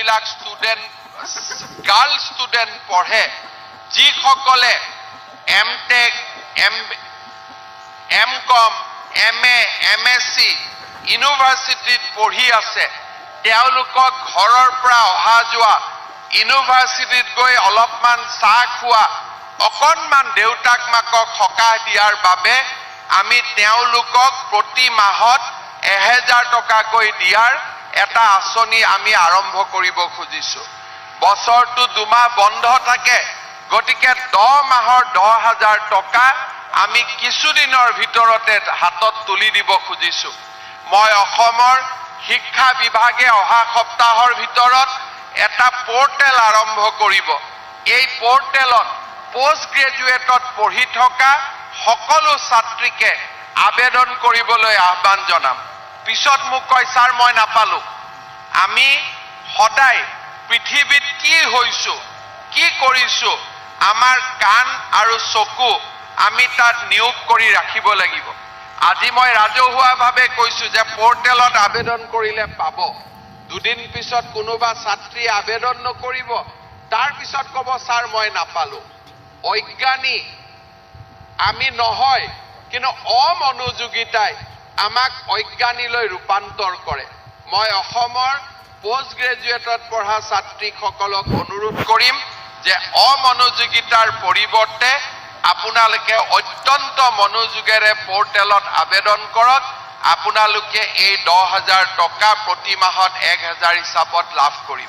যিবিলাক student, girl student পঢ়ে, যিসকলে M tech, M com, M A, M S C ইউনিভাৰ্চিটিত পঢ়ি আছে, তেওঁলোকক ঘৰৰ পৰা অহা যোৱা, ইউনিভাৰ্চিটিত গৈ অলপমান চাহ খোৱা, অকণমান দেউতাক মাকক সকাহ দিয়াৰ বাবে আমি তেওঁলোকক প্ৰতি মাহত 1000 টকাকৈ দিয়াৰ এটা আঁচনি আমি আৰম্ভ কৰিব খুজিছো। বছৰটো 2 মাহ বন্ধ থাকে, গতিকে 10 মাহৰ 10,000 টকা আমি কিছুদিনৰ ভিতৰতে হাতত তুলি দিব খুজিছো। মই অসমৰ শিক্ষা বিভাগে অহা সপ্তাহৰ ভিতৰত এটা পৰ্টেল আৰম্ভ কৰিব। এই পৰ্টেলত পষ্ট গ্ৰেজুৱেটত পঢ়ি থকা সকলো ছাত্ৰীকে আবেদন কৰিবলৈ আহ্বান জনাম। পিছত মোক কয়, "ছাৰ, মই নাপালো।" আমি সদায় পৃথিৱীত কি হৈছো, কি কৰিছো, আমাৰ কাণ আৰু চকু আমি তাত নিয়োগ কৰি ৰাখিব লাগিব। আজি মই ৰাজহুৱাভাৱে কৈছো যে পৰ্টেলত আবেদন কৰিলে পাব। দুদিন পিছত কোনোবা ছাত্ৰীয়ে আবেদন নকৰিব, তাৰ পিছত ক'ব, "ছাৰ, মই নাপালো।" অজ্ঞানী আমি নহয়, কিন্তু অমনোযোগিতাই আমাক অজ্ঞানীলৈ ৰূপান্তৰ কৰে। মই অসমৰ পষ্ট গ্ৰেজুৱেটত পঢ়া ছাত্ৰীসকলক অনুৰোধ কৰিম যে অমনোযোগিতাৰ পৰিৱৰ্তে আপোনালোকে অত্যন্ত মনোযোগেৰে পৰ্টেলত আবেদন কৰক। আপোনালোকে এই 10,000 টকা প্ৰতি মাহত 1000 হিচাপত লাভ কৰিব।